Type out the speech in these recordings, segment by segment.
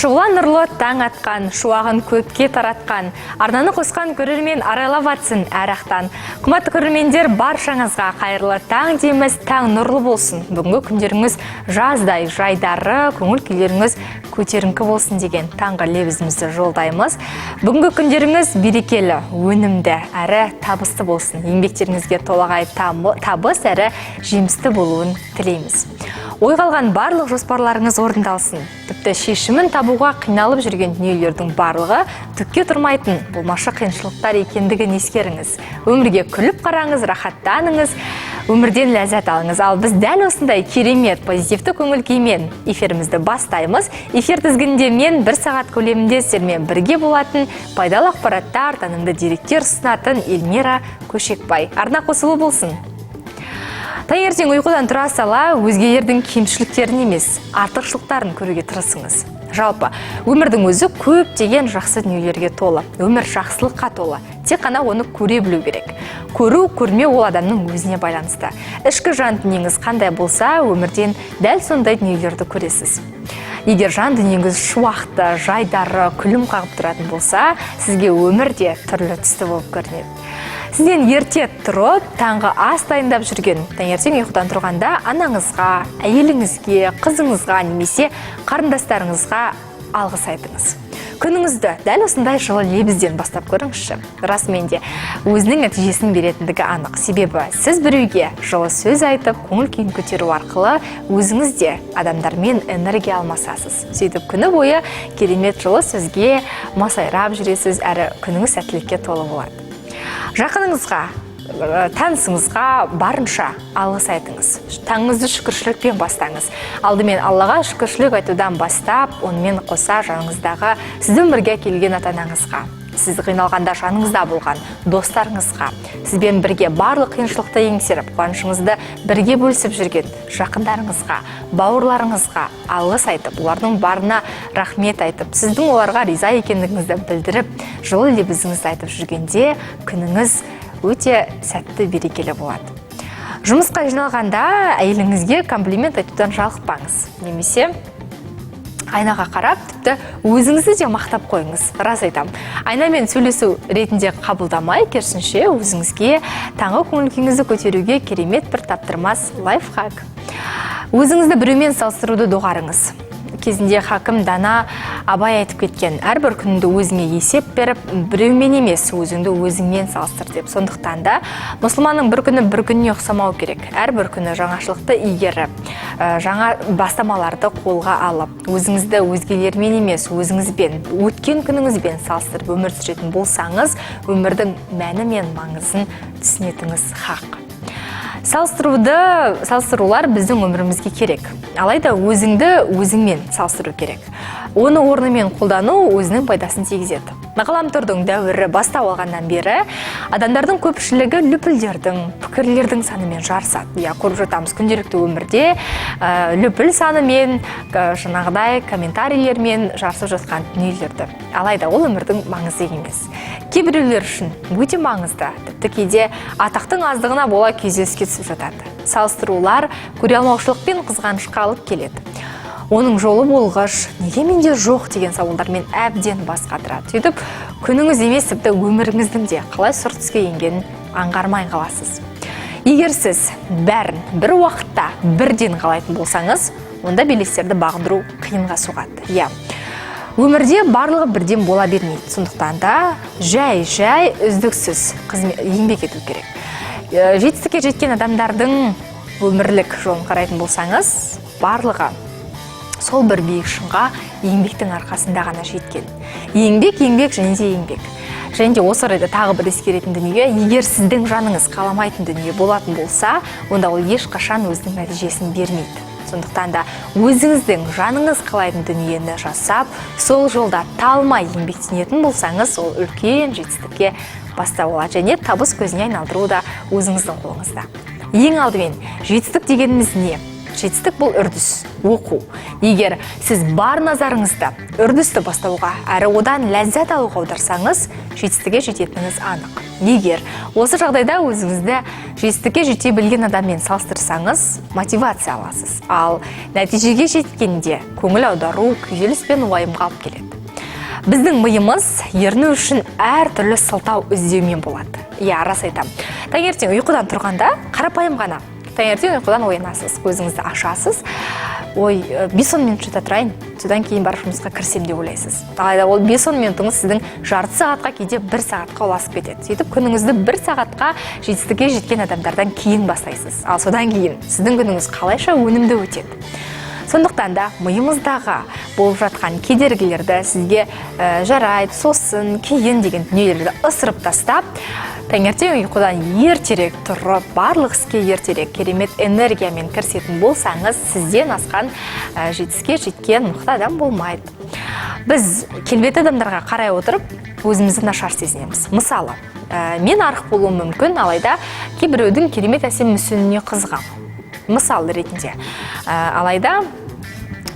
Шұғыла нұрлы таң атқан, шуағын көпке таратқан, арнаны қосқан көрермен арайлап атсын әр ақтан. Қымбатты көрермендер, баршаңызға қайырлы таң дейміз, таң нұрлы болсын. Бүгінгі күндеріңіз жаздай жайдары, көңіл күйлеріңіз көтеріңкі болсын деген таңғы лебізімізді жолдаймыз. Бүгінгі күндеріңіз берекелі, өнімді, әрі табысты болсын. Еңбектеріңізге толағай табыс әрі жемісті болуын тілейміз. Ойға алған барлық жоспарларыңыз орындалсын. Тіпті шешімін табуға қиналып жүрген дүниелердің барлығы түкке тұрмайтын болмашы қиыншылықтар екендігін ескеріңіз. Өмірге күліп қараңыз, рахаттаныңыз, өмірден ләззат алыңыз. Ал біз дәл осындай керемет позитивті көңіл күймен эфирімізді бастаймыз. Эфир тізгінінде мен бір сағат көлемінде сіздермен бірге болатын, пайдалы ақпараттар, танымды деректер ұсынатын Эльмира Көшекбай. Арна қосулы болсын. Таңертең ұйқыдан тұра сала өзгелердің кемшіліктерін емес, артықшылықтарын көруге тырысыңыз. Жалпы, өмірдің өзі көптеген жақсы дүниелерге толы. Өмір жақсылыққа толы. Тек қана оны көре білу керек. Көру, көрмеу ол адамның өзіне байланысты. Ішкі жан дүниеңіз қандай болса, өмірден дәл сондай дүниелерді көресіз. Егер жан дүниеңіз шуақты, жайдары, күлім қағып тұратын болса, сізге өмір де түрлі түсті болып көрінеді. Сізден ерте тұрып, таңғы ас дайындап жүрген, таңертең ұйқыдан тұрғанда анаңызға, әйеліңізге, қызыңызға немесе қарындастарыңызға алғыс айтыңыз. Күніңізді дәл осындай жылы лебізден бастап көріңізші. Расымен де өзінің нәтижесін беретіндігі анық. Себебі сіз біреуге жылы сөз айтып, көңіл күйін көтеру арқылы өзіңіз де адамдармен энергия алмасасыз. Сөйтіп күні бойы керемет жылы сөзге масайрап жүресіз, әрі күніңіз сәттілікке толы болады. Жақыныңызға, танысыңызға барынша алғыс айтыңыз. Таңыңызды шүкіршілікпен бастаңыз. Алдымен Аллаға шүкіршілік айтудан бастап, онымен қоса жаныңыздағы сізді өмірге әкелген ата-анаңызға, сіз қиналғанда жаныңызда болған достарыңызға, сізбен бірге барлық қиыншылықты еңсеріп, қуанышыңызды бірге бөлісіп жүрген жақындарыңызға, бауырларыңызға алғыс айтып, олардың барына рахмет айтып, сіздің оларға риза екендігіңізді білдіріп, жылы лебізіңізді айтып жүргенде күніңіз өте сәтті, берекелі болады. Жұмысқа жиналғанда әйеліңізге комплимент айтудан жалықпаңыз немесе айнаға қарап, тіпті өзіңізді де мақтап қойыңыз. Рас айтам, айнамен сөйлесу ретінде қабылдамай, керісінше өзіңізге таңғы көңіл күйіңізді көтеруге керемет бір таптырмас лайфхак. Өзіңізді біреумен салыстыруды доғарыңыз. Кезінде хакім дана Абай айтып кеткен: әрбір күніңді өзіңе есеп беріп, біреумен емес, өзіңді өзіңмен салыстыр деп. Сондықтан да мұсылманның бір күні бір күніне ұқсамау керек. Әрбір күні жаңашылықты игеріп, жаңа бастамаларды қолға алып, өзіңізді өзгелермен емес, өзіңізбен, өткен күніңізбен салыстырып өмір сүретін болсаңыз, өмірдің мәні мен маңызын түсінетініңіз хақ. Салыстырулар біздің өмірімізге керек. Алайда өзіңді өзіңмен салыстыру керек. Оны орнымен қолдану өзінің пайдасын тигізеді. Ғаламтордың дәуірі бастау алғаннан бері адамдардың көпшілігі лүпілдердің, пікірлердің санымен жарысады. Иә, көріп жатамыз күнделікті өмірде лүпіл санымен, жаңағыдай комментарийлермен жарысып жатқан дүниелерді. Алайда ол өмірдің маңызды емес. Кейбіреулер үшін өте маңызды, тіпті кейде атақтың аздығына бола күйзеліске түсіп жатады. Салыстырулар көре алмаушылық пен қызғанышқа алып келеді. Оның жолы болғыш, неге менде жоқ деген сауалдармен әбден бас қатырады. Сөйтіп күніңіз емес, тіпті өміріңіздің де қалай сұр түске енгенін аңғармай қаласыз. Егер сіз бәрін бір уақытта бірден қалайтын болсаңыз, онда белестерді бағындыру қиынға соғады. Иә, өмірде барлығы бірден бола бермейді. Сондықтан да жай-жай, үздіксіз еңбек ету керек. Жетістікке жеткен адамдардың өмірлік жолын қарайтын болсаңыз, барлығы сол бір биік шыңға еңбектің арқасында ғана жеткен. Еңбек, еңбек және де еңбек. Және де осы орайда тағы бір ескеретін дүние: егер сіздің жаныңыз қаламайтын дүние болатын болса, онда ол ешқашан өзінің нәтижесін бермейді. Сондықтан да өзіңіздің жаныңыз қалайтын дүниені жасап, сол жолда талмай еңбектенетін болсаңыз, ол үлкен жетістікке бастау болады және табыс көзіне айналдыру да өзіңіздің қолыңызда. Ең алдымен, жетістік дегеніміз не? Жетістік бұл үрдіс, оқу. Егер сіз бар назарыңызды үрдісті бастауға әрі одан ләззат алуға аударсаңыз, жетістікке жету өте оңай. жетістікке жететініңіз анық. Егер осы жағдайда өзіңізді жетістікке жете білген адаммен салыстырсаңыз, мотивация аласыз. Ал нәтижеге жеткенде көңіл аудару күйзеліс пен уайымға алып келеді. Біздің миымыз еріну үшін әртүрлі сылтау іздеумен болады. Иә, рас айтамын. Таңертең ұйқыдан тұрғанда, қарапайым ғана, таңертең ұйқыдан оянасыз, көзіңізді ашасыз: «Ой, 5-10 минут жата тұрайын, содан кейін барып жұмысқа кірісемін», – деп ойлайсыз. Алайда ол 5-10 минутыңыз сіздің жарты сағатқа, кейде бір сағатқа ұласып кетеді. Сөйтіп, күніңізді бір сағатқа жетістікке жеткен адамдардан кейін бастайсыз. Ал содан кейін сіздің күніңіз қалайша өнімді өтеді? Сондықтан да миымыздағы болып жатқан кедергілерді, сізге жарайды, сосын, кейін деген дүниелерді ысырып тастап, таңертең ұйқыдан ертерек тұрып, барлық іске ертерек, керемет энергиямен кірісетін болсаңыз, сізден асқан жетістікке жеткен мықты адам болмайды. Біз келбетті адамдарға қарай отырып, өзімізді нашар сезінеміз. Мысалы, мен арық болуым мүмкін, алайда кейбіреудің керемет әсем мүсініне қызығамын мысал ретінде. Алайда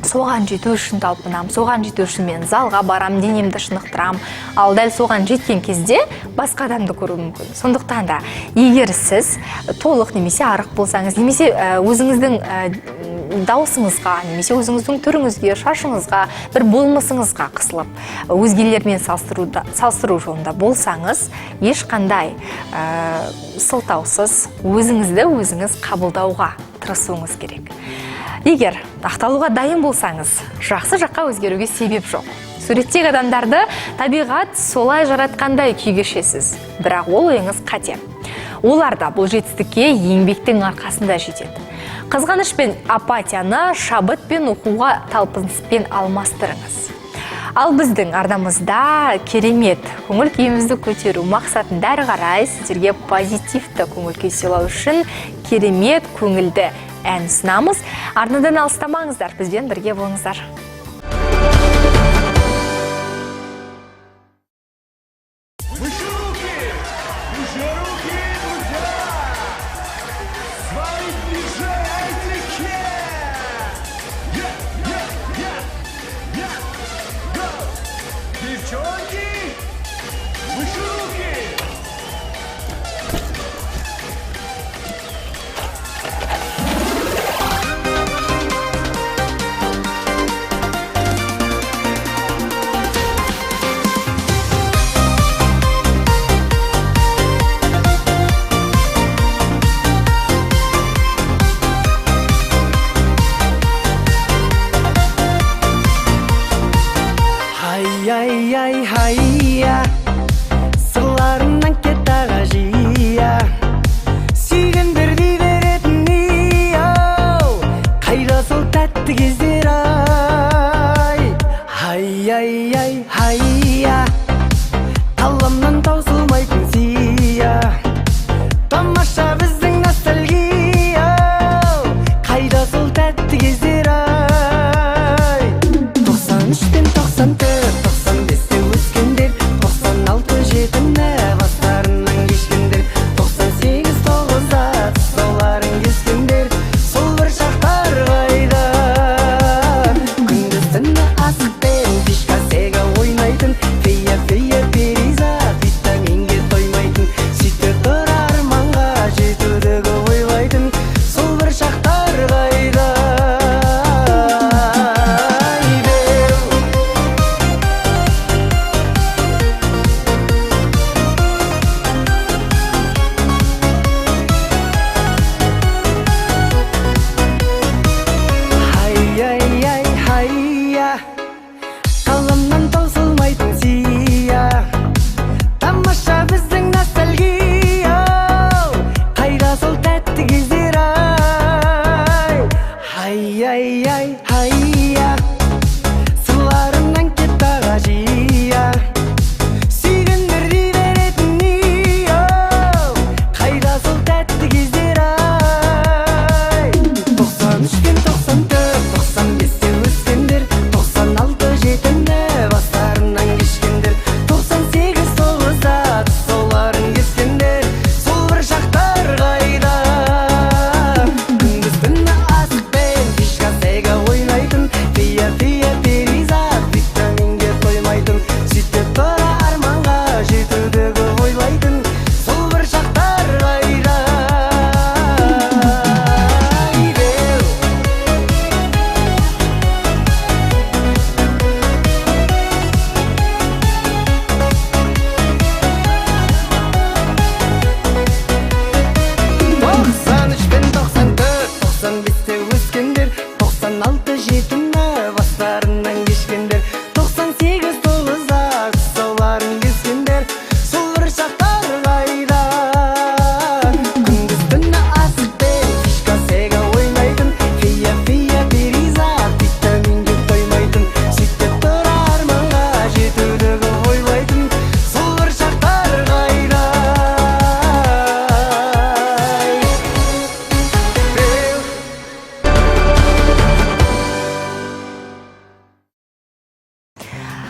соған жету үшін талпынамын, соған жету үшін мен залға барам, денемді шынықтырамын. Ал дәл соған жеткен кезде басқа адамды көруім мүмкін. Сондықтан да егер сіз толық немесе арық болсаңыз, немесе өзіңіздің даусыңызға, немесе өзіңіздің түріңізге, шашыңызға, бір болмысыңызға қысылып, өзгелермен салыстыру жолында болсаңыз, ешқандай сылтаусыз өзіңізді өзіңіз қабылдауға тырысуыңыз керек. Егер ақталуға дайын болсаңыз, жақсы жаққа өзгеруге себеп жоқ. Суреттегі адамдарды табиғат солай жаратқандай күй кешесіз, бірақ ол ойыңыз қате. Олар да бұл жетістікке еңбектің арқасында жетеді. Қызғаныш пен апатияны шабыт пен оқуға талпыныспен алмастырыңыз. Ал біздің арнамызда керемет көңіл күйімізді көтеру мақсатында, әрі қарай сіздерге позитивті көңіл күй сыйлау үшін керемет көңілді ән ұсынамыз. Арнадан алыстамаңыздар, бізбен бірге болыңыздар. Выше руки! Выше руки, друзья! С вами диджей Айтеке! Yeah, go! Девчонки, выше руки! Хай-ай-ай, хай-я, сырларынан кет ағажия. Сүйгендер дей беретін ау, қайда сол тәтті кездер ай? Хай-ай-ай, хай-я, қаламнан таусылмайтын сия. Тамаша біздің ностальгия, қайда сол тәтті кездер ай? 93 пен 94, 95-те өскендер, 96, жетіні бастарынан кешкендер, 98, тоғызда тұсауларын кескендер, сол бір шақтар қайда?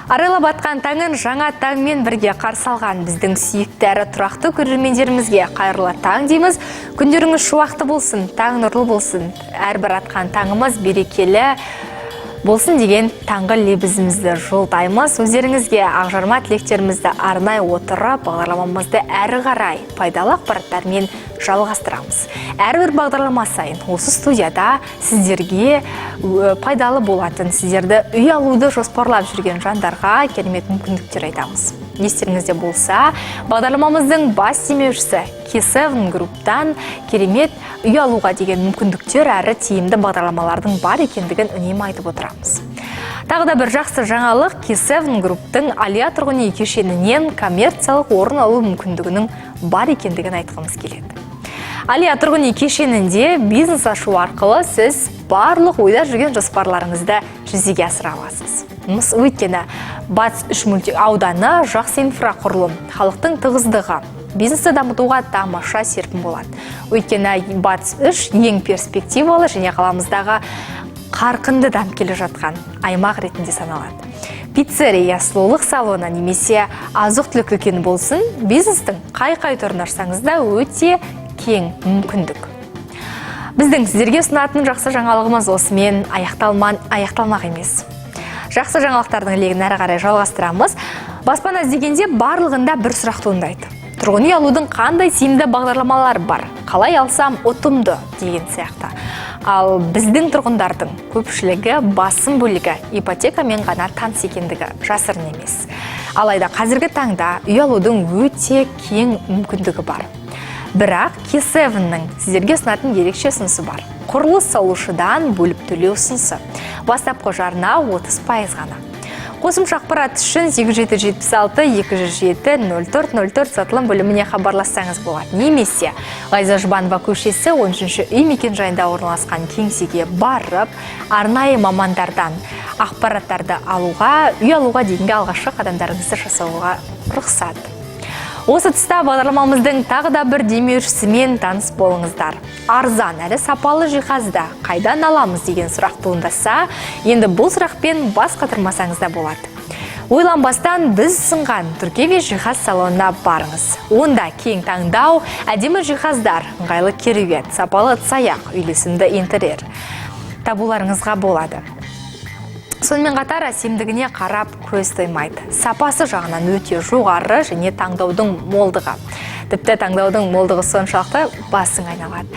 Арайлап атқан таңын жаңа таңмен бірге қарсы алған біздің сүйікті әрі тұрақты көрермендерімізге қайырлы таң дейміз. Күндеріңіз шуақты болсын, таң нұрлы болсын. Әрбір атқан таңымыз берекелі болсын деген таңғы лебізімізді жолдаймыз. Өздеріңізге ақжарма тілектерімізді арнай отырып, бағдарламамызды әрі қарай пайдалы ақпараттармен жалғастырамыз. Әрбір бағдарлама сайын осы студияда сіздерге пайдалы болатын, сіздерді үй алуды жоспарлап жүрген жандарға керемет мүмкіндіктер айтамыз. Естеріңізде болса, бағдарламамыздың бас демеушісі K7 Group-тан керемет үй алуға деген мүмкіндіктер әрі тиімді бағдарламалардың бар екендігін үнемі айтып отырамыз. Тағы да бір жақсы жаңалық: K7 Group-тың Алия тұрғын үй кешенінен коммерциялық орын алу мүмкіндігінің бар екендігін айтқымыз келеді. Алия тұрғын үй кешенінде бизнес ашу арқылы сіз барлық ойда жүрген жоспарларыңызды жүзеге асыра аласыз. Өйткені Батыс 3 мөлтек ауданы жақсы инфрақұрылым, халықтың тығыздығы, бизнесті дамытуға тамаша серпін болады. Өйткені Батыс 3 ең перспективалы және қаламыздағы қарқынды дамып келе жатқан аймақ ретінде саналады. Пиццерия, сұлулық салоны немесе азық-түлік дүкені болсын, бизнестің қай-қай түрін ашсаңыз да, өте кең мүмкіндік. Біздің сіздерге ұсынатын жақсы жаңалығымыз осымен аяқталмақ емес. Жақсы жаңалықтардың легін әрі қарай жалғастырамыз. Баспана іздегенде барлығында бір сұрақ туындайды. Тұрғын үй алудың қандай тиімді бағдарламалары бар? Қалай алсам ұтымды деген сияқты. Ал біздің тұрғындардың көпшілігі, басым бөлігі ипотекамен ғана таныс екендігі жасырын емес. Алайда қазіргі таңда үй алудың өте кең мүмкіндігі бар. Бірақ K7-нің сіздерге ұсынатын ерекше ұсынысы бар. Құрылыс салушыдан бөліп төлеу ұсынысы. Бастапқы жарна 30% ғана. Қосымша ақпарат үшін 8776 207 04 04 сатылым бөліміне хабарлассаңыз болады. Немесе Ғайза Жұбанова көшесі 13 үй мекенжайында орналасқан кеңсеге барып, арнайы мамандардан ақпараттарды алуға, үй алуға дейінгі алғашқы қадамдарыңызды жасауға рұқсат. Осы тұста бағдарламамыздың тағы да бір демеушісімен таныс болыңыздар. Арзан әрі сапалы жиһазды қайдан аламыз деген сұрақ туындаса, енді бұл сұрақпен бас қатырмасаңыз да болады. Ойланбастан біз ұсынған Түркеве жиһаз салонына барыңыз. Онда кең таңдау, әдемі жиһаздар, ыңғайлы кереует, сапалы ыдыс-аяқ, үйлесімді интерьер табуларыңызға болады. Сонымен қатар әсемдігіне қарап көз тоймайды. Сапасы жағынан өте жоғары және таңдаудың молдығы. Тіпті таңдаудың молдығы соншалықты, басың айналады.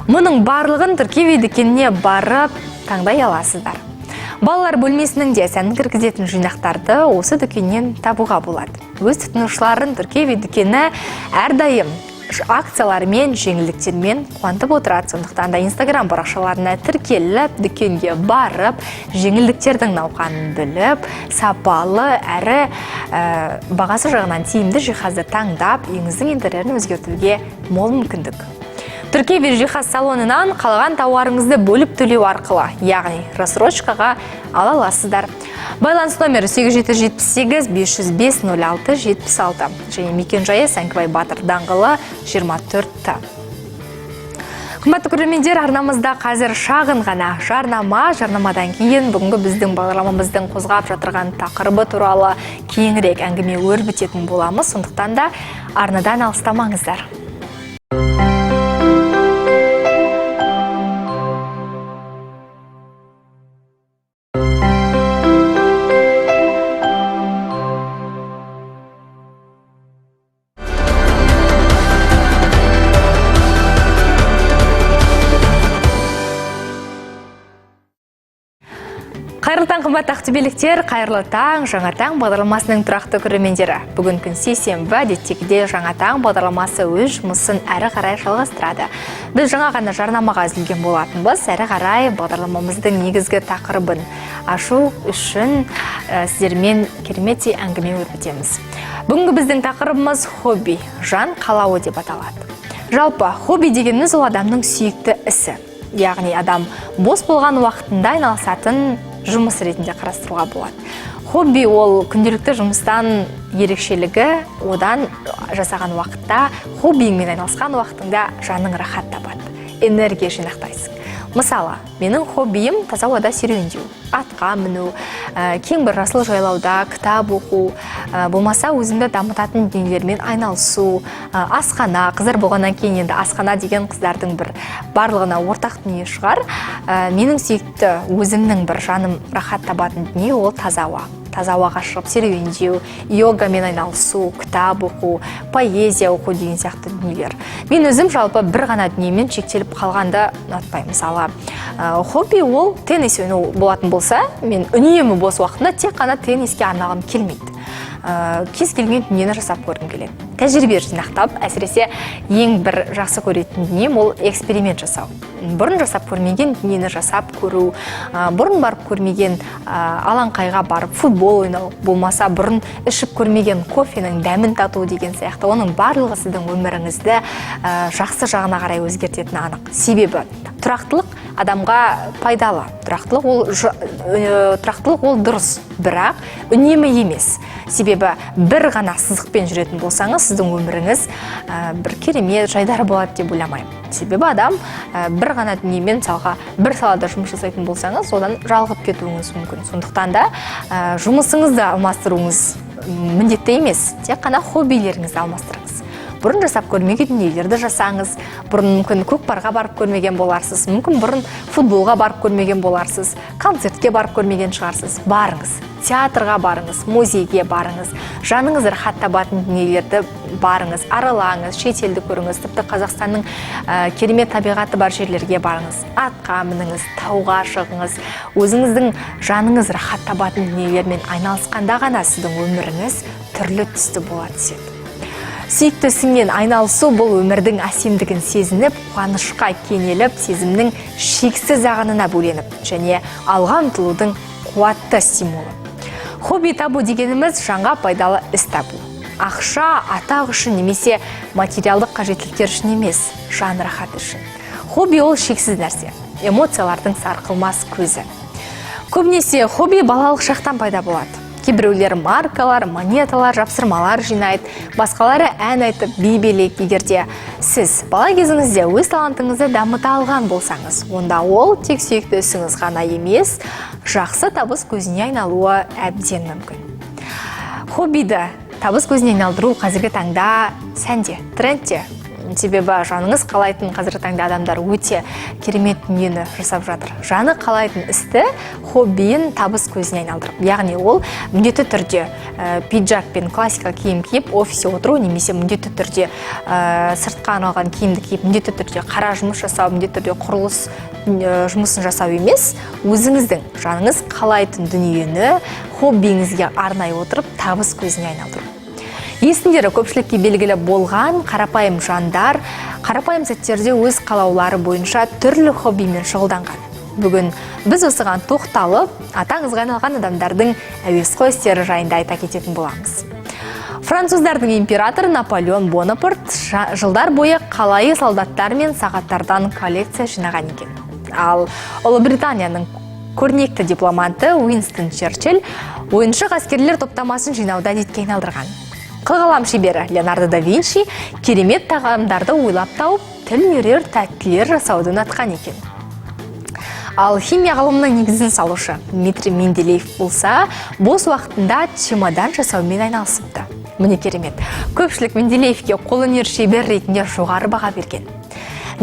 Мұның барлығын Түркеве дүкеніне барып таңдай аласыздар. Балалар бөлмесінің де сәнін кіргізетін жинақтарды осы дүкеннен табуға болады. Өз тұтынушыларын Түркеве дүкені әрдайым акциялармен, жеңілдіктермен қуантып отырады. Сондықтан да Инстаграм парақшаларына тіркеліп, дүкенге барып, жеңілдіктердің науқанын біліп, сапалы әрі бағасы жағынан тиімді жиһазды таңдап, үйіңіздің интерьерін өзгертуге мол мүмкіндік. Түркеве жиһаз салонынан қалаған тауарыңызды бөліп төлеу арқылы, яғни рассрочкаға ала аласыздар. Байланыс номері 8778 505 06 76 және мекенжайы Сәңкібай батыр даңғылы 24 Т. Қымбатты көрермендер, арнамызда қазір шағын ғана жарнама. Жарнамадан кейін бүгінгі біздің бағдарламамыздың қозғап жатырған тақырыбы туралы кеңірек әңгіме өрбітетін боламыз. Сондықтан да арнадан алыстамаңыздар. Қайырлы таң, қымбатты ақтөбеліктер, қайырлы таң, Жаңа таң бағдарламасының тұрақты көрермендері. Бүгін күн сейсенбі, әдеттегідей Жаңа таң бағдарламасы өз жұмысын әрі қарай жалғастырады. Біз жаңа ғана жарнамаға үзілген болатынбыз, әрі қарай бағдарламамыздың негізгі тақырыбын ашу үшін сіздермен кереметтей әңгіме өрбітеміз. Бүгінгі біздің тақырыбымыз хобби, жан қалауы деп аталады. Жалпы, хобби дегеніміз ол адамның сүйікті ісі. Яғни адам бос болған уақытында айналысатын жұмыс ретінде қарастыруға болады. Хобби ол күнделікті жұмыстан ерекшелігі, одан жасаған уақытта, хоббиіңмен айналысқан уақытыңда жаның рахат табады, энергия жинақтайсың. Мысалы, менің хоббиім таза ауада серуендеу, атқа міну, кең бір жасыл жайлауда кітап оқу, болмаса өзімді дамытатын дүниелермен айналысу, асхана. Қыздар болғаннан кейін енді асхана деген қыздардың бір барлығына ортақ дүние шығар. Менің сүйікті, өзімнің бір жаным рахат табатын дүние — ол таза ауа. Таза ауаға шығып серуендеу, йогамен айналысу, кітап оқу, поэзия оқу деген сияқты дүниелер. Мен өзім жалпы бір ғана дүниемен шектеліп қалғанды ұнатпаймын. Мысалы, хобби ол теннис ойнау болатын болса, мен үнемі бос уақытымда тек қана тенниске арнағым келмейді. Кез келген дүниені жасап көргім келеді, тәжірибе жинақтап. Әсіресе ең бір жақсы көретін дүнием — ол эксперимент жасау, бұрын жасап көрмеген дүниені жасап көру, бұрын барып көрмеген алаңқайға барып футбол ойнау, болмаса бұрын ішіп көрмеген кофенің дәмін тату деген сияқты. Оның барлығы сіздің өміріңізді жақсы жағына қарай өзгертетіні анық. Себебі тұрақтылық адамға пайдалы. Тұрақтылық ол дұрыс, бірақ үнемі емес. Себебі бір ғана сызықпен жүретін болсаңыз, сіздің өміріңіз бір керемет, жайдары болады деп ойламаймын. Себебі адам бір ғана дүниемен, мысалға, бір салада жұмыс жасайтын болсаңыз, одан жалығып кетуіңіз мүмкін. Сондықтан да жұмысыңызды алмастыруыңыз міндетті емес, тек қана хоббилеріңізді алмастырыңыз, бұрын жасап көрмеген дүниелерді жасаңыз. Бұрын мүмкін көкпарға барып көрмеген боларсыз, мүмкін бұрын футболға барып көрмеген боларсыз, концертке барып көрмеген шығарсыз. Барыңыз, театрға барыңыз, музейге барыңыз, жаныңыз рахат табатын дүниелерді барыңыз, аралаңыз, шетелді көріңіз, тіпті Қазақстанның керемет табиғаты бар жерлерге барыңыз, атқа мініңіз, тауға шығыңыз. Өзіңіздің жаныңыз рахат табатын дүниелермен айналысқанда ғана сіздің өміріңіз түрлі түсті бола түседі. Сүйікті ісіңмен айналысу — бұл өмірдің әсемдігін сезініп, қуанышқа кенеліп, сезімнің шексіз ағынына бөленіп және алға ұмтылудың қуатты стимулы. Хобби табу дегеніміз — жанға пайдалы іс табу. Ақша, атақ үшін немесе материалдық қажеттіліктер үшін емес, жан рахаты үшін. Хобби — ол шексіз нәрсе, эмоциялардың сарқылмас көзі. Көбінесе хобби балалық шақтан пайда болады. Кейбіреулер маркалар, монеталар, жапсырмалар жинайды, басқалары ән айтып, би билейді. Егер де сіз бала кезіңізде өз талантыңызды дамыта алған болсаңыз, онда ол тек сүйікті ісіңіз ғана емес, жақсы табыс көзіне айналуы әбден мүмкін. Хоббиді табыс көзіне айналдыру қазіргі таңда сәнде, трендте. Себебі жаныңыз қалайтын, қазіргі таңда адамдар өте керемет дүниені жасап жатыр, жаны қалайтын істі, хоббиін табыс көзіне айналдырып. Яғни ол міндетті түрде пиджак пен классика киім киіп офисте отыру немесе міндетті түрде сыртқа арналған киімді киіп, міндетті түрде қара жұмыс жасау, міндетті түрде құрылыс жұмысын жасау емес. Өзіңіздің жаныңыз қалайтын дүниені хоббиіңізге арнай отырып табыс көзіне айналдыру. Есімдері көпшілікке белгілі болған қарапайым жандар қарапайым сәттерде өз қалаулары бойынша түрлі хоббимен шұғылданған. Бүгін біз осыған тоқталып, аты аңызға айналған адамдардың әуесқой істері жайында айта кететін боламыз. Француздардың императоры Наполеон Бонапарт жылдар бойы қалайы солдаттар мен сағаттардан коллекция жинаған екен. Ал Ұлыбританияның көрнекті дипломаты Уинстон Черчилль ойыншық әскерлер топтамасын жинауды әдетке айналдырған. Қылқалам шебері Леонардо да Винчи керемет тағамдарды ойлап тауып, тіл үйірер тәттілер жасауды ұнатқан екен. Ал химия ғылымының негізін салушы Дмитрий Менделеев болса, бос уақытында чемодан жасаумен айналысыпты. Міне, керемет! Көпшілік Менделеевке қолөнер шебер ретінде жоғары баға берген.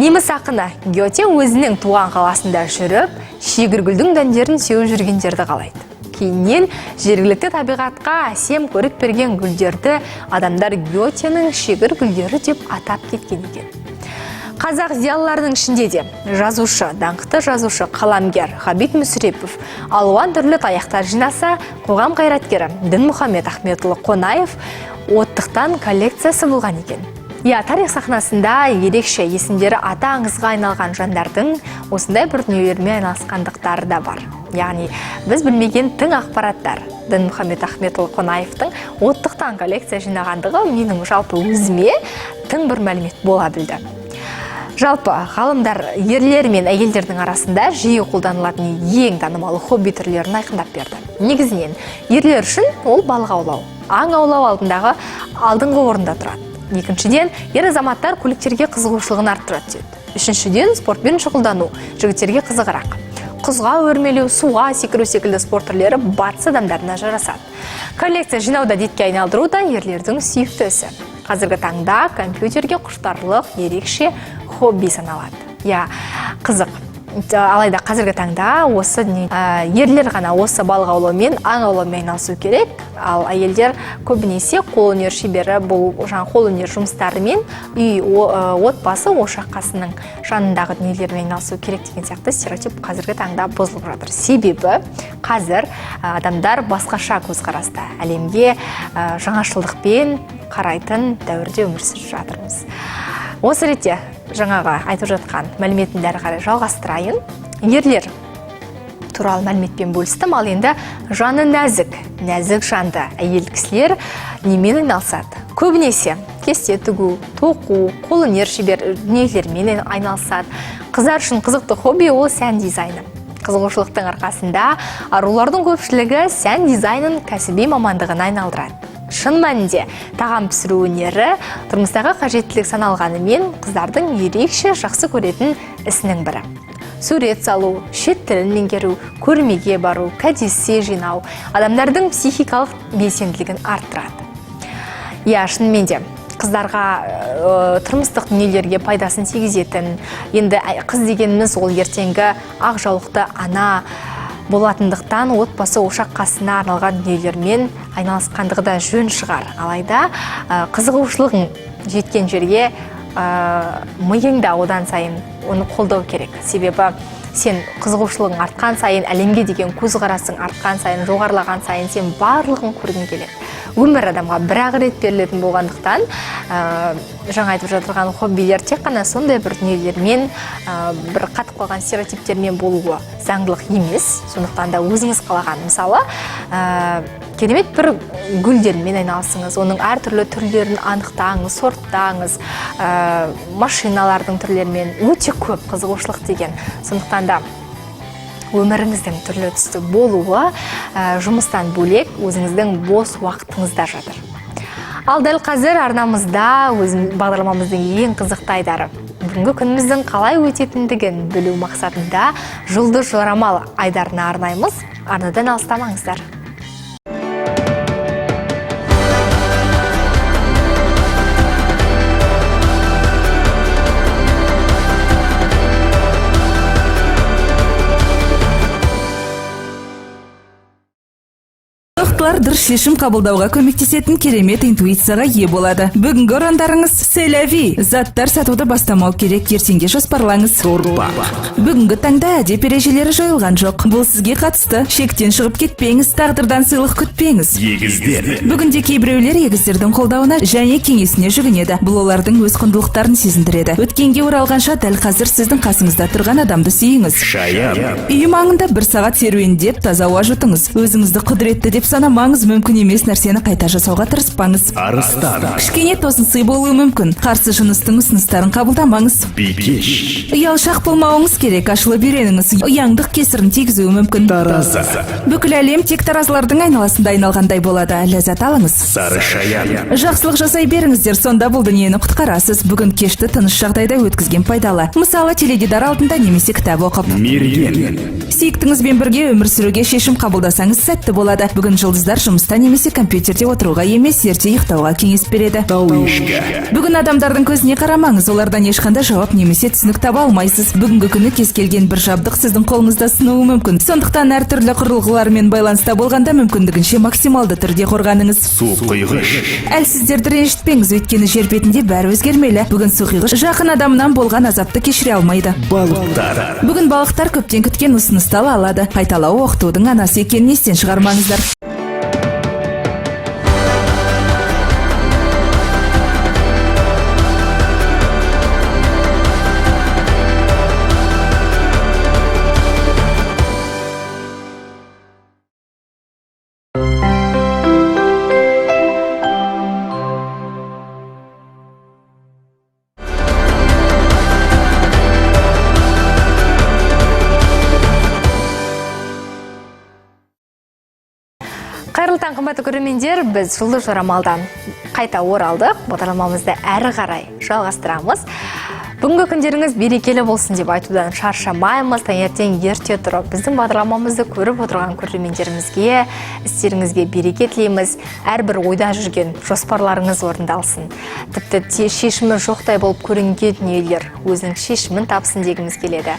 Неміс ақыны Гёте өзінің туған қаласында жүріп, шегіргүлдің дәндерін сеуіп жүргендерді қалайды. Кейіннен жергілікті табиғатқа әсем көрік берген гүлдерді адамдар Гётенің шегір гүлдері деп атап кеткен екен. Қазақ зиялыларының ішінде де жазушы, даңқты жазушы, қаламгер Ғабит Мүсірепов алуан түрлі таяқтар жинаса, қоғам қайраткері Дінмұхамед Ахметұлы Қонаев оттықтан коллекциясы болған екен. Иә, тарих сахнасында ерекше есімдері аты аңызға айналған жандардың осындай бір дүниелермен айналысқандықтары да бар. Яғни біз білмеген тың ақпараттар. Дінмұхамед Ахметұлы Қонаевтың оттықтан коллекция жинағандығы менің жалпы өзіме тың бір мәлімет бола білді. Жалпы ғалымдар ерлер мен әйелдердің арасында жиі қолданылатын ең танымал хобби түрлерін айқындап берді. Негізінен ерлер үшін ол балық аулау, аң аулау алдыңғы орында тұрады. Екіншіден, ер азаматтар көліктерге қызығушылығын арттыра түседі. Үшіншіден, спортпен шұғылдану жігіттерге қызығырақ. Құзға өрмелеу, суға секіру секілді спорт түрлері батыс адамдарына жарасады. Коллекция жинауды әдетке айналдыру да ерлердің сүйікті ісі. Қазіргі таңда компьютерге құштарлық ерекше хобби саналады. Иә, қызық. Алайда қазіргі таңда осы ерлер ғана осы балық аулаумен, аң аулаумен айналысу керек, ал әйелдер көбінесе қолөнер шебері, бұл жаңа қолөнер жұмыстарымен, үй, отбасы ошақ қасының жанындағы дүниелермен айналысу керек деген сияқты стереотип қазіргі таңда бұзылып жатыр. Себебі қазір адамдар басқаша көзқараста, әлемге жаңашылдықпен қарайтын дәуірде өмір сүріп жатырмыз. Осы ретте жаңағы айтып жатқан мәліметімді әрі қарай жалғастырайын. Ерлер туралы мәліметпен бөлістім, ал енді жаны нәзік, нәзік жанды әйел кісілер немен айналысады? Көбінесе кесте тігу, тоқу, қолөнер шебер дүниелермен айналысады. Қыздар үшін қызықты хобби ол сән дизайны. Қызығушылықтың арқасында арулардың көпшілігі сән дизайнын кәсіби мамандығына айналдырады. Шын мәнінде тағам пісіру өнері тұрмыстағы қажеттілік саналғанымен, қыздардың ерекше жақсы көретін ісінің бірі. Сурет салу, шет тілін меңгеру, көрмеге бару, кәдесый жинау адамдардың психикалық белсенділігін арттырады. Иә, шынымен де қыздарға тұрмыстық дүниелерге пайдасын тигізетін. Енді қыз дегеніміз ол ертеңгі ақ жаулықты ана болатындықтан отбасы ошақ қасына арналған дүниелермен айналысқандығы да жөн шығар. Алайда қызығушылығың жеткен жерге миың да одан сайын оны қолдау керек. Себебі сен қызығушылығың артқан сайын, әлемге деген көзқарасың артқан сайын, жоғарылаған сайын сен барлығын көргің келеді. Өмір адамға бір-ақ рет берілетін болғандықтан, жаңа айтып жатырған хоббилер тек қана сондай бір дүниелермен, бір қатып қалған стереотиптермен болуы заңдылық емес. Сондықтан да өзіңіз қалаған, мысалы, керемет бір гүлдермен айналысыңыз, оның әртүрлі түрлерін анықтаңыз, сорттаңыз, машиналардың түрлерімен, өте көп қызығушылық деген. Сондықтан да өміріңіздің түрлі түсті болуы, жұмыстан бөлек өзіңіздің бос уақытыңызда жатыр. Ал дәл қазір арнамызда өзім бағдарламамыздың ең қызықты айдары. Бүгінгі күніміздің қалай өтетіндігін білу мақсатында Жұлдыз жорамал айдарына арнаймыз. Арнадан алыстамаңыздар. Нықтылар дұрыс шешім қабылдауға көмектесетін керемет интуицияға ие болады. Бүгінгі ұрандарыңыз «Селяви». Заттар сатуды бастамау керек, ертеңге жоспарлаңыз. Торпақ. Бүгінгі таңда әдеп ережелері жойылған жоқ. Бұл сізге қатысты. Шектен шығып кетпеңіз, тағдырдан сыйлық күтпеңіз. Егіздер. Бүгінде кейбіреулер егіздердің қолдауына және кеңесіне жүгінеді. Бұл олардың өз құндылықтарын сезіндіреді. Өткенге оралғанша дәл қазір сіздің қасыңызда тұрған адамды сүйіңіз. Шаян. Үй маңында бір сағат серуендеп таза ауа жұтыңыз. Өзіңізді құдіретті деп санамаңыз, мүмкін емес нәрсені қайта жасауға тырыспаңыз. Арыстан. Кішкене тосын сый болуы мүмкін. Қарсы жыныстың ұсыныстарын қабылдамаңыз. Бикеш. Ұялшақ болмауыңыз керек, ашылып үйреніңіз. Ұяңдық кесірін тигізуі мүмкін. Таразы. Бүкіл әлем тек таразылардың айналасында айналғандай болады. Ләззат алыңыз. Сары шаян. Жақсылық жасай беріңіздер, сонда бұл дүниені құтқарасыз. Бүгін кешті тыныш жағдайда өткізген пайдалы. Мысалы, теледидар алдында немесе кітап оқып. Мерген. Сүйіктіңізбен бірге өмір сүруге шешім қабылдасаңыз сәтті болады. Бүгін жұлдыздар жұмыста немесе компьютерде отыруға емес, ерте ұйықтауға кеңес береді. Тау ешкі. Бүгін адамдардың көзіне қарамаңыз, олардан ешқандай жауап немесе түсінік таба алмайсыз. Бүгінгі күні кез келген бір жабдық сіздің қолыңызда сынуы мүмкін. Сондықтан әртүрлі құрылғылармен байланыста болғанда мүмкіндігінше максималды түрде қорғаныңыз. Су құйғыш. Әлсіздерді ренжітпеңіз, өйткені жер бетінде бәрі өзгермелі. Бүгін су құйғыш жақын адамнан болған азапты кешіре алмайды. Балықтар. Бүгін балықтар көптен күткен ұсынысты ала алады. Қайталау оқытудың анасы екенін естен шығармаңыздар. Қайырлы таң, қымбатты көрермендер, біз Жұлдыз жорамалдан қайта оралдық. Бағдарламамызды әрі қарай жалғастырамыз. Бүгінгі күндеріңіз берекелі болсын деп айтудан шаршамаймыз. Таңертең ерте тұрып, біздің бағдарламамызды көріп отырған көрермендерімізге, істеріңізге береке тілейміз. Әрбір ойда жүрген жоспарларыңыз орындалсын. Тіпті шешімі жоқтай болып көрінген дүниелер өзінің шешімін тапсын дегіміз келеді.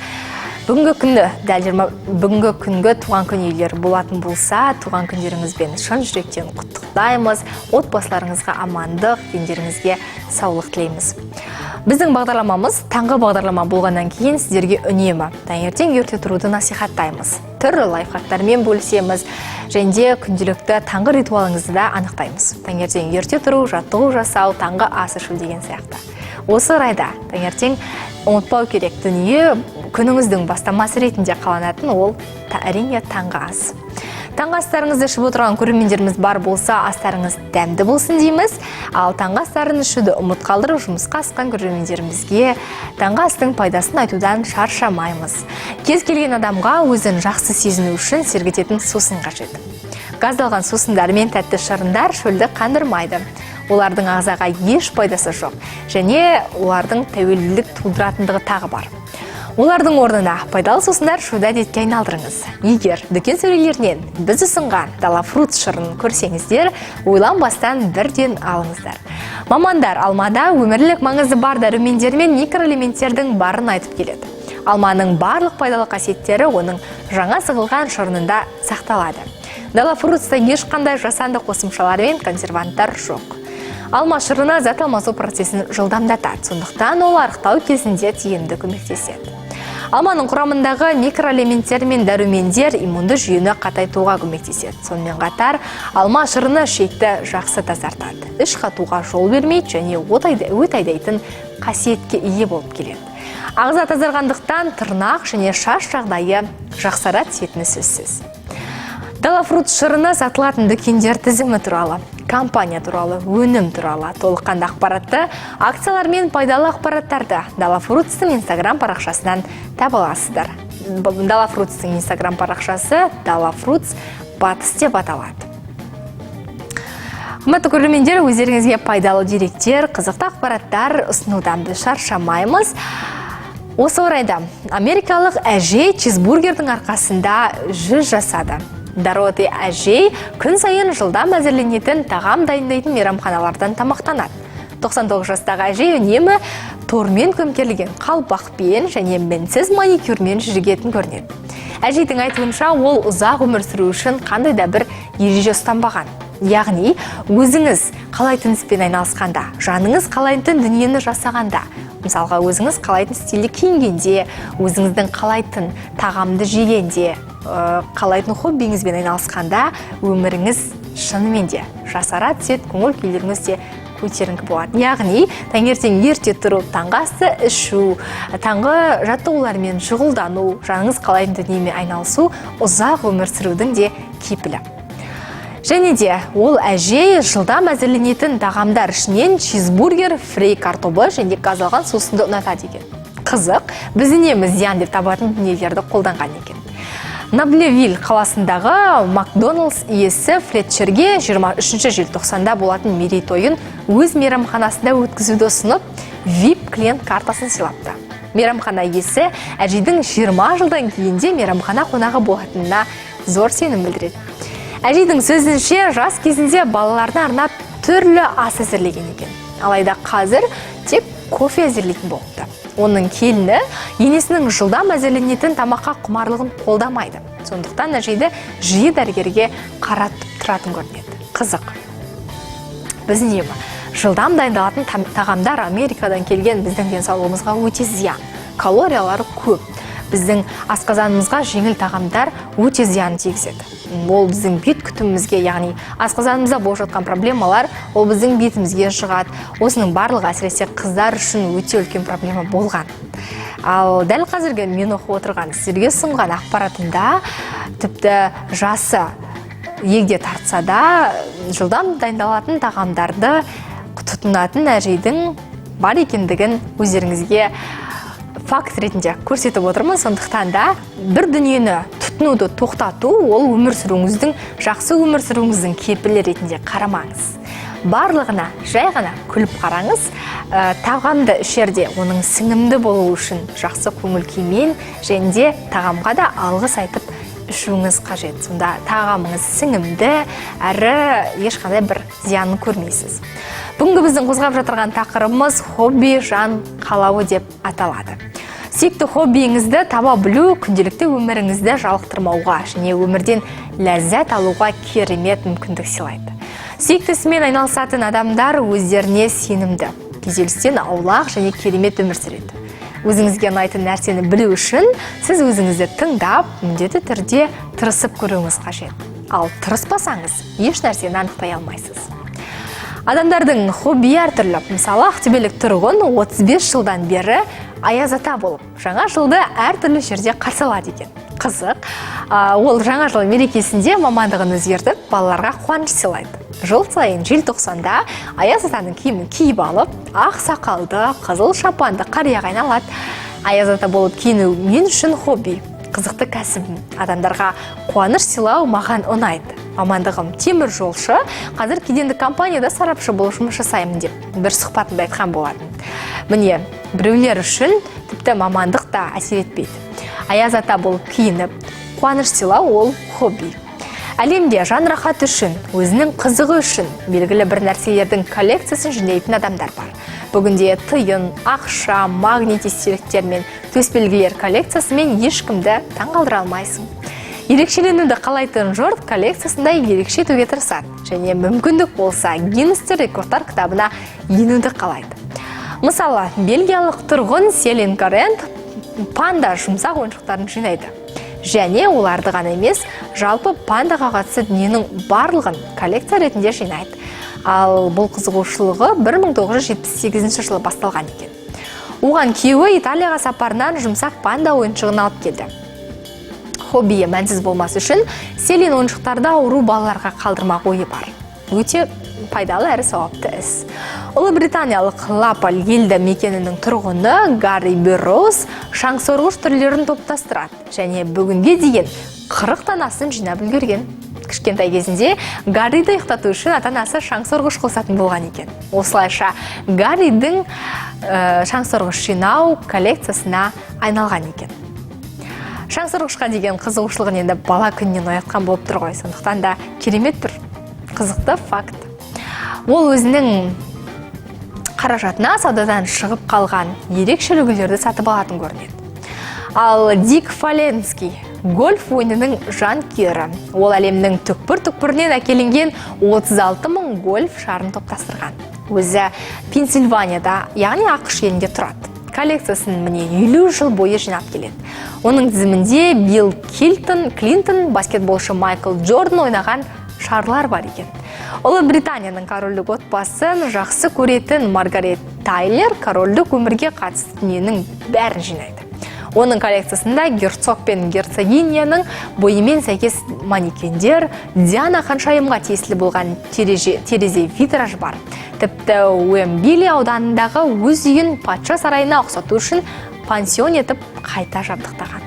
Бүгінгі күнді, дәл бүгінгі күнгі туған күн иелері болатын болса, туған күндеріңізбен шын жүректен құттықтаймыз. Отбасыларыңызға амандық, дендеріңізге саулық тілейміз. Біздің бағдарламамыз таңғы бағдарлама болғаннан кейін сіздерге үнемі таңертең ерте тұруды насихаттаймыз. Түрлі лайфхактармен бөлісеміз және де күнделікті таңғы ритуалыңызды да анықтаймыз. Таңертең ерте тұру, жаттығу жасау, таңғы ас ішу деген сияқты. Осы орайда таңертең ұмытпау керек дүние, күніңіздің бастамасы ретінде қаланатын ол әрине таңғы ас. Таңғы астарыңызды ішіп отырған көрермендеріміз бар болса, астарыңыз дәмді болсын дейміз. Ал таңғы астарын ішуді ұмыт қалдырып, жұмысқа асқан көрермендерімізге таңғы астың пайдасын айтудан шаршамаймыз. Кез келген адамға өзін жақсы сезіну үшін сергітетін сусын қажет. Газдалған сусындар мен тәтті шырындар шөлді қандырмайды. Олардың ағзаға еш пайдасы жоқ және олардың тәуелділік тудыратындығы тағы бар. Олардың орнына пайдалы сусындар ішуді әдетке айналдырыңыз. Егер дүкен сөрелерінен біз ұсынған Дала Фрут шырынын көрсеңіздер, ойланбастан бірден алыңыздар. Мамандар алмада өмірлік маңызы бар дәрумендер мен микроэлементтердің барын айтып келеді. Алманың барлық пайдалы қасиеттері оның жаңа сығылған шырынында сақталады. Дала Фрутста ешқандай жасанды қосымшалар мен консерванттар жоқ. Алма шырыны зат алмасу процесін жылдамдатады, сондықтан ол арықтау кезінде тиімді көмектеседі. Алманың құрамындағы микроэлементтер мен дәрумендер иммунды жүйені қатайтуға көмектеседі. Сонымен қатар, алма шырыны ішекті жақсы тазартады, іш қатуға жол бермейді және өт айдайтын қасиетке ие болып келеді. Ағза тазарғандықтан тырнақ және шаш жағдайы жақсара түсетіні сөзсіз. Дала Фрут шырыны сатылатын дүкендер тізімі туралы, компания туралы, өнім туралы толыққанды ақпаратты, акциялар мен пайдалы ақпараттарды Дала Фрутстың Инстаграм парақшасынан таба аласыздар. Дала Фрутстың Инстаграм парақшасы Дала Фрутс Батыс деп аталады. Құрметті көрермендер, өздеріңізге пайдалы деректер, қызықты ақпараттар ұсынудан біз шаршамаймыз. Осы орайда америкалық әжей чизбургердің арқасында 100 жасады. Дороти әжей күн сайын жылдам әзірленетін тағам дайындайтын мейрамханалардан тамақтанады. 99 жастағы әжей үнемі тормен көмкерілген қалпақпен және мінсіз маникюрмен жүргетін көрінеді. Әжейдің айтуынша, ол ұзақ өмір сүру үшін қандай да бір ереже ұстанбаған. Яғни, өзіңіз қалайтын іспен айналысқанда, жаныңыз қалайтын дүниені жасағанда, мысалға өзіңіз қалайтын стильде киінгенде, өзіңіздің қалайтын тағамды жегенде, қалайтын хоббиіңізбен айналысқанда өміріңіз шынымен де жасара түседі, көңіл күйлеріңіз де көтеріңкі болады. Яғни, таңертең ерте тұрып, таңғы асты ішу, таңғы жаттығулармен шұғылдану, жаныңыз қалайтын дүниемен айналысу ұзақ өмір сүрудің де кепілі. Және де ол әжей жылдам әзірленетін тағамдар ішінен чизбургер, фри картобы және газдалған сусынды ұнатады екен. Қызық, біз үнемі зиян деп табатын дүниелерді қолданған екен. Наблевиль қаласындағы Макдоналдс иесі Флетчерге 23 желтоқсанда болатын мерейтойын өз мейрамханасында өткізуді ұсынып, VIP клиент картасын сыйлапты. Мейрамхана иесі әжейдің 20 жылдан кейін де мейрамхана қонағы болатынына зор сенім білдіреді. Әжейдің сөзінше, жас кезінде балаларына арнап түрлі ас әзірлеген екен. Алайда қазір тек кофе әзірлейтін болыпты. Оның келіні енесінің жылдам әзірленетін тамаққа құмарлығын қолдамайды. Сондықтан әжейді жиі дәрігерге қаратып тұратын көрінеді. Қызық. Біз үнемі жылдам дайындалатын тағамдар Америкадан келген біздің денсаулығымызға өте зиян. Калориялары көп. Біздің асқазанымызға жеңіл тағамдар өте зиян тигізеді. Ол біздің бет күтімімізге, яғни асқазанымызда болып жатқан проблемалар, ол біздің бетімізге шығады. Осының барлығы әсіресе қыздар үшін өте үлкен проблема болған. Ал дәл қазіргі мен оқып отырған, сіздерге ұсынған ақпаратымда тіпті жасы егде тартса да жылдам дайындалатын тағамдарды тұтынатын әжейдің бар екендігін өздеріңізге факт ретінде көрсетіп отырмын. Сондықтан да бір дүниені тұтынуды тоқтату ол өмір сүруіңіздің, жақсы өмір сүруіңіздің кепілі ретінде қарамаңыз. Барлығына жай ғана күліп қараңыз. Тағамды ішерде оның сіңімді болуы үшін жақсы көңіл күймен және де тағамға да алғыс айтып ішуіңіз қажет. Сонда тағамыңыз сіңімді әрі ешқандай бір зиянын көрмейсіз. Бүгінгі біздің қозғап жатырған тақырыбымыз хобби жан қалауы деп аталады. Сүйікті хоббиіңізді таба білу күнделікті өміріңізді жалықтырмауға және өмірден ләззат алуға керемет мүмкіндік сыйлайды. Сүйікті ісімен айналысатын адамдар өздеріне сенімді, күйзелістен аулақ және керемет өмір сүреді. Өзіңізге ұнайтын нәрсені білу үшін сіз өзіңізді тыңдап, міндетті түрде тырысып көруіңіз қажет. Ал тырыспасаңыз, еш нәрсені анықтай алмайсыз. Адамдардың хоббиі әртүрлі. Мысалы, ақтөбелік тұрғын 35 жылдан бері аяз ата болып, жаңа жылды әртүрлі жерде қарсы алады екен. Қызық. Ол жаңа жыл мерекесінде мамандығын өзгертіп, балаларға қуаныш сыйлайды. Жыл сайын желтоқсанда аяз атаның киімін киіп алып, ақ сақалды, қызыл шапанды қарияға айналады. Аяз ата болып киіну мен үшін хобби, қызықты кәсібім. Адамдарға қуаныш сыйлау маған ұнайды. Мамандығым темір жолшы, қазір кедендік компанияда сарапшы болып жұмыс жасаймын деп бір сұхбатында айтқан болатын. Міне, біреулер үшін тіпті мамандық та әсер етпейді. Аяз ата болып киініп, қуаныш сыйлау ол хобби. Әлемде жан рахаты үшін, өзінің қызығы үшін белгілі бір нәрселердің коллекциясын жинайтын адамдар бар. Бүгінде тиын, ақша, магнит естеліктер мен төсбелгілер коллекциясымен ешкімді таңғалдыра алмайсың. Ерекшеленуді қалайтын жұрт коллекциясында ерекше етуге тырысады және мүмкіндік болса Гиннестер рекордтар кітабына енуді қалайды. Мысалы, бельгиялық тұрғын Селин Карент панда жұмсақ ойыншықтарын жинайды. Және оларды ғана емес, жалпы пандаға қатысты дүниенің барлығын коллекция ретінде жинайды. Ал бұл қызығушылығы 1978 жылы басталған екен. Оған күйеуі Италияға сапарынан жұмсақ панда ойыншығын алып келді. Хоббиі мәнсіз болмас үшін Селин ойыншықтарды ауру балаларға қалдырмақ ойы бар. Өте пайдалы әрі сауапты іс. Ұлыбританиялық Лапаль елді мекенінің тұрғыны Гарри Берроуз шаңсорғыш түрлерін топтастырады және бүгінге дейін 40 данасын жинап үлгерген. Кішкентай кезінде Гарриді ұйықтату үшін ата-анасы шаңсорғыш қосатын болған екен. Осылайша Гарридің шаңсорғыш жинау коллекциясына айналған екен. Шаңсорғышқа деген қызығушылығын енді бала күнінен оятқан болып тұр ғой. Сондықтан да керемет бір қызықты факт. Ол өзінің қаражатына саудадан шығып қалған ерекше үлгілерді сатып алатын көрінеді. Ал Дик Фаленский гольф ойынының жанкүйері. Ол әлемнің түкпір-түкпірінен әкелінген 36 мың гольф шарын топтастырған. Өзі Пенсильванияда, яғни АҚШ елінде тұрады. Коллекциясын міне 50 жыл бойы жинап келеді. Оның тізімінде Билл Клинтон, баскетболшы Майкл Джордан ойнаған шарлар бар екен. Ұлыбританияның корольдік отбасын жақсы көретін Маргарет Тайлер корольдік өмірге қатысты дүниенің бәрін жинайды. Оның коллекциясында герцог пен герцогиняның бойымен сәйкес манекендер, Диана ханшайымға тиесілі болған терезе витраж бар. Тіпті Уэмбили ауданындағы өз үйін патша сарайына ұқсату үшін пансион етіп қайта жабдықтаған.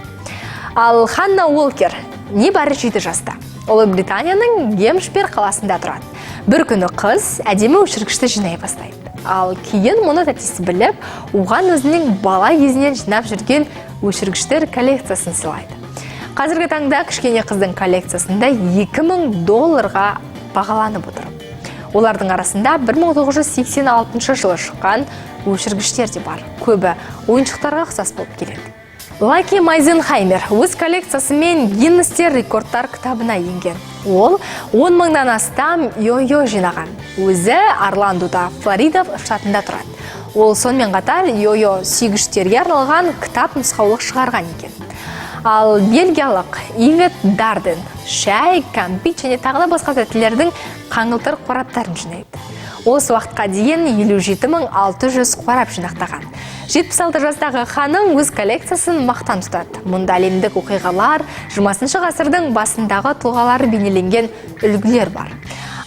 Ал Ханна Уолкер небәрі 7 жаста. Ұлыбританияның Гемшпир қаласында тұрады. Бір күні қыз әдемі өшіргішті жинай бастайды. Ал кейін мұны тәтесі біліп, оған өзінің бала кезінен жинап жүрген өшіргіштер коллекциясын сыйлайды. Қазіргі таңда кішкене қыздың коллекциясында 2000 долларға бағаланып отыр. Олардың арасында 1986 жылы шыққан өшіргіштер де бар. Көбі ойыншықтарға ұқсас болып келеді. Лаки Майзенхаймер өз коллекциясымен Гиннестер рекордтар кітабына енген. Ол 10 мыңнан астам йо-йо жинаған. Өзі Орландода, Флорида штатында тұрады. Ол сонымен қатар йо-йо сүйгіштерге арналған кітап нұсқаулық шығарған екен. Ал бельгиялық Ивет Дарден шәй, кәмпит және тағы да басқа тәттілердің қаңылтыр қораптарын жинайды. Осы уақытқа дейін 57 600 қорап жинақтаған. 76 жастағы ханым өз коллекциясын мақтан тұтады. Мұнда әлемдік оқиғалар, 20 ғасырдың басындағы тұлғалары бейнеленген үлгілер бар.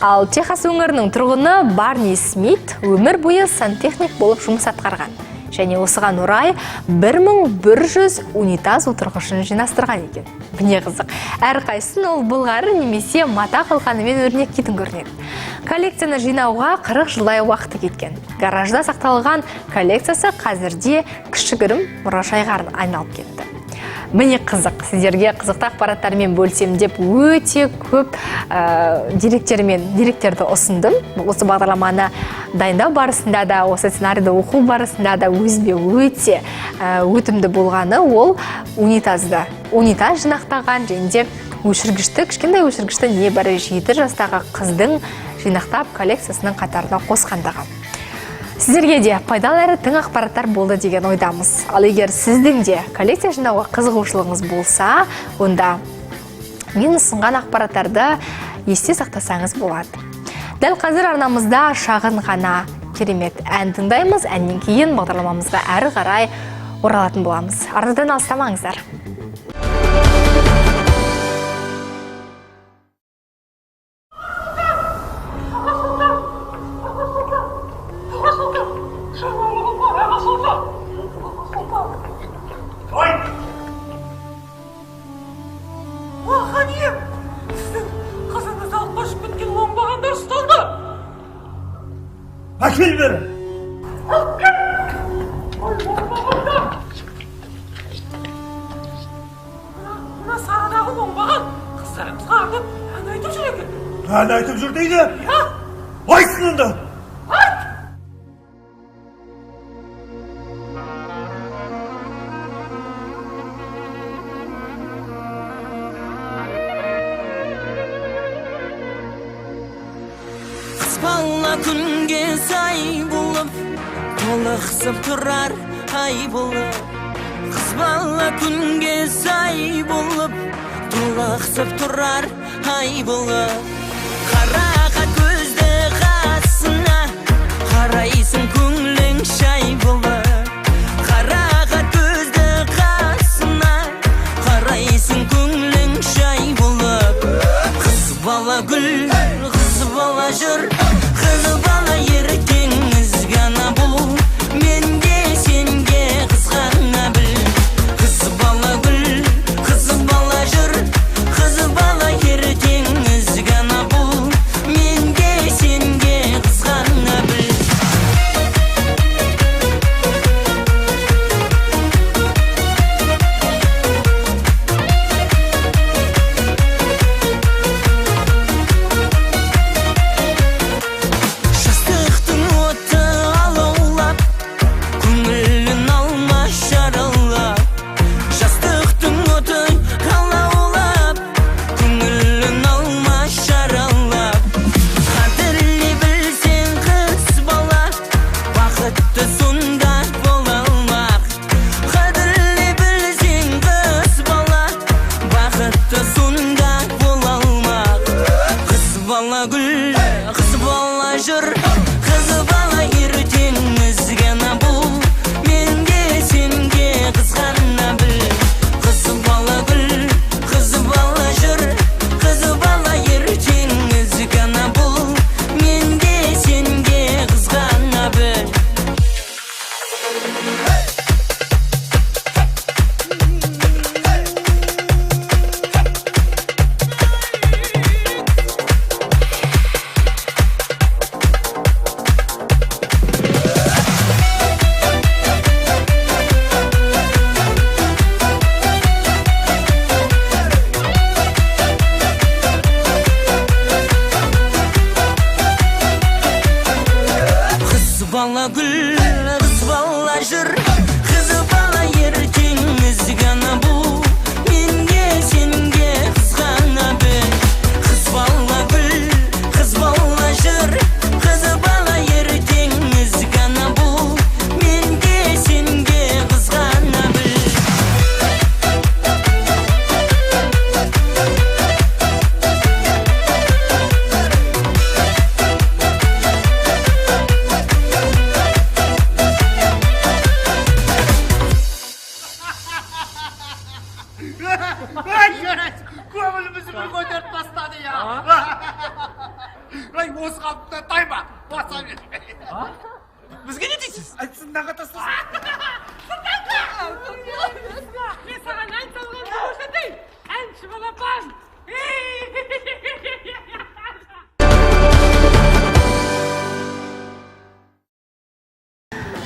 Ал Техас өңірінің тұрғыны Барни Смит өмір бойы сантехник болып жұмыс атқарған. Және осыған орай 1100 унитаз отырғышын жинастырған екен. Міне қызық. Әрқайсысын ол былғары немесе мата қалқанымен өрнектейтін көрінеді. Коллекцияны жинауға 40 жылдай уақыты кеткен. Гаражда сақталған коллекциясы қазірде кішігірім мұражайға айналып кетті. Міне қызық, сіздерге қызықты ақпараттармен бөлсем деп өте көп деректерді ұсындым. Осы бағдарламаны дайындау барысында да, осы сценарийді оқу барысында да өзіме өте өтімді болғаны ол унитаз жинақтаған және де өшіргішті, кішкентай өшіргішті небәрі 7 жастағы қыздың жинақтап коллекциясының қатарына қосқандығы. Сіздерге де пайдалы әрі тың ақпараттар болды деген ойдамыз. Ал егер сіздің де коллекция жинауға қызығушылығыңыз болса, онда мен ұсынған ақпараттарды есте сақтасаңыз болады. Дәл қазір арнамызда шағын ғана керемет ән тыңдаймыз. Әннен кейін бағдарламамызға әрі қарай оралатын боламыз. Арнадан алыстамаңыздар. Әкел бері. Мына сарыдағы оңбаған қыздарымызға арнап ән айтып жүр екен. Ән айтып жүр дейді. Айтсын онда. Айт! Қыз бала күнге сай болып, толықсып тұрар ай болып. Қыз бала күнге сай болып, толықсып тұрар ай болып. Қарақат көзді қасына, қарайсың көңілің шай болып. Қарақат көзді қасына, қарайсың көңілің шай болып. Қыз бала гүл, қыз бала жыр, қыз бала ертең ізгі бұл. Мен де сенге қызғана біл. Қыз бала гүл, қыз бала жыр, қыз бала ертең ізгі бұл. Мен де сенге қызғана біл. Жастықтың оты алаулап, көңілін алма жаралап. Жастықтың оты алаулап, көңілін алма жаралап. Қадірлей білсең қыз бала, бақытты сонда бола алмақ. Қадірлей білсең қыз бала, бақытты сонда бола алмақ. Қыз бала гүл, қыз бала жыр, қыз бала ертең ізгі бұл. Мен де сенге қызғана біл. Қыз бала гүл, қыз бала жыр, қыз бала ертең ізгі бұл. Мен де сенге қызғана біл. Қыз бала гүл, қыз бала жыр, қыз бала ертең ізгі бұл. Мен де сенге қызғана біл. Қыз бала гүл, қыз бала жыр, қыз бала ертең ізгі бұл. Мен де сенге қызғана біл. Көңілімізді бір көтеріп тастады я. Ай, осы қалпында тайма, баса бер. Бізге не дейсіз? Зынданға тастасын. Мен саған ән салғанды көрсетейін. Әнші балапан.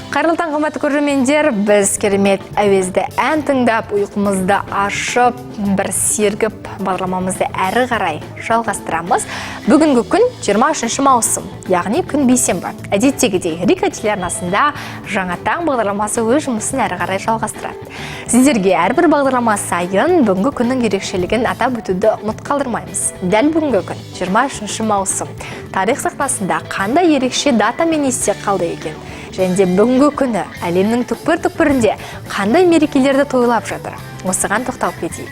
Қайырлы таң, қымбатты көрермендер! Біз керемет әуезді ән тыңдап, ұйқымызды ашып, бір сергіп, бағдарламамызды әрі қарай жалғастырамыз. Бүгінгі күн 23 маусым, яғни күн бейсенбі. Әдеттегідей Рика телеарнасында Жаңа таң бағдарламасы өз жұмысын әрі қарай жалғастырады. Сіздерге әрбір бағдарлама сайын бүгінгі күннің ерекшелігін атап өтуді ұмыт қалдырмаймыз. Дәл бүгінгі күн 23 маусым. Тарих сахнасында қандай ерекше датамен есте қалды екен? Және де бүгінгі күні әлемнің түкпір-түкпірінде қандай мерекелерді тойлап жатыр? Осыған тоқталып кетейік.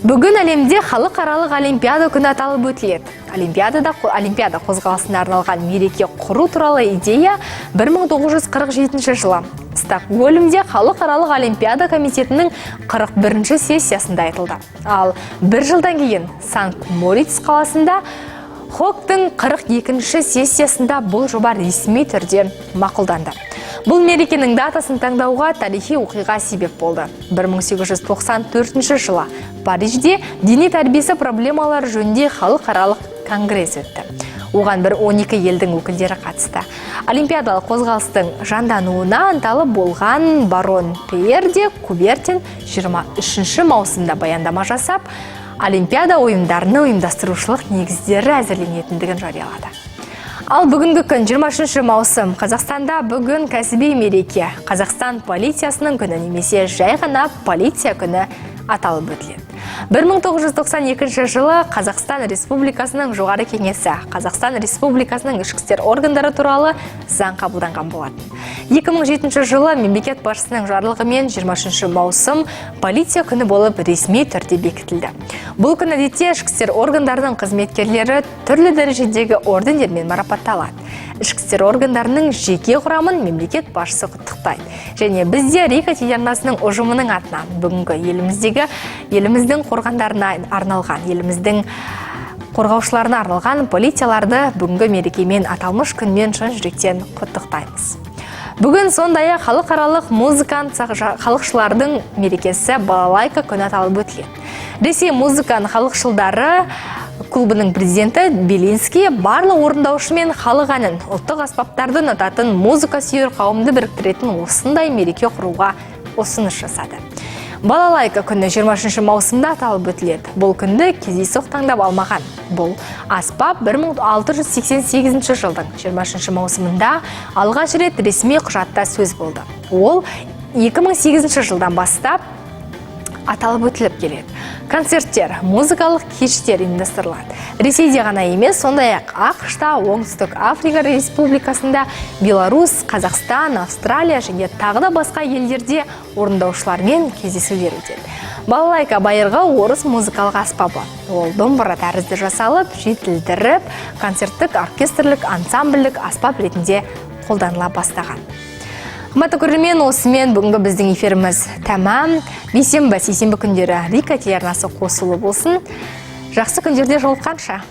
Бүгін әлемде халықаралық олимпиада күні аталып өтіледі. Олимпиада қозғалысына арналған мереке құру туралы идея 1947 жылы Стокгольмде халықаралық олимпиада комитетінің 41 сессиясында айтылды. Ал бір жылдан кейін Санкт-Мориц қаласында ХОК-тың 42 сессиясында бұл жоба ресми түрде мақұлданды. Бұл мерекенің датасын таңдауға тарихи оқиға себеп болды. 1894 жылы Парижде дене тәрбиесі проблемалары жөнінде халықаралық конгресс өтті. Оған бір 12 елдің өкілдері қатысты. Олимпиадалық қозғалыстың жандануына ынталы болған барон Пьер де Кубертен 23 маусымда баяндама жасап, Олимпиада ойындарының ұйымдастырушылық негіздері әзірленетіндігін жариялады. Ал бүгінгі күн 23 маусым. Қазақстанда бүгін кәсіби мереке. Қазақстан полициясының күні немесе жай ғана полиция күні аталып өтіледі. 1992 жылы Қазақстан Республикасының Жоғары Кеңесі Қазақстан Республикасының ішкі істер органдары туралы заң қабылданған болатын. 2007 жылы мемлекет басшысының жарлығымен 23 маусым полиция күні болып ресми түрде бекітілді. Бұл күн әдетте ішкі істер органдарының қызметкерлері түрлі дәрежедегі ордендермен марапатталады. Ішкі істер органдарының жеке құрамын мемлекет басшысы құттықтайды. Және бізде Рика телеарнасының ұжымының атынан бүгінгі еліміздегі еліміздің қорғандарына арналған, еліміздің қорғаушыларына арналған полицияларды бүгінгі мерекемен, аталмыш күнмен шын жүректен құттықтаймыз. Бүгін сондай-ақ халықаралық музыкант халықшылардың мерекесі балалайка күні аталып өтіледі. Ресей музыкан халықшылдары клубының президенті Белинский барлық орындаушы мен халық әнін, ұлттық аспаптарды ұнататын музыка сүйер қауымды біріктіретін осындай мереке құруға ұсыныс жасады. Балалайка күні 23 маусымда аталып өтіледі. Бұл күнді кездейсоқ таңдап алмаған. Бұл аспап 1688 жылдың 23 маусымында алғаш рет ресми құжатта сөз болды. Ол 2008 жылдан бастап аталып өтіліп келеді. Концерттер, музыкалық кештер ұйымдастырылады. Ресейде ғана емес, сондай-ақ АҚШ-та, Оңтүстік Африка Республикасында, Беларусь, Қазақстан, Австралия және тағы да басқа елдерде орындаушылармен кездесулер өтеді. Балалайка байырғы орыс музыкалық аспабы. Ол домбыра тәрізді жасалып, жетілдіріп, концерттік, оркестрлік, ансамбльдік аспап ретінде қолданыла бастаған. Қымбатты көрермен, осымен бүгінгі біздің эфиріміз тәмам. Бейсенбі, сейсенбі күндері Рика телеарнасы қосулы болсын. Жақсы күндерде жолыққанша.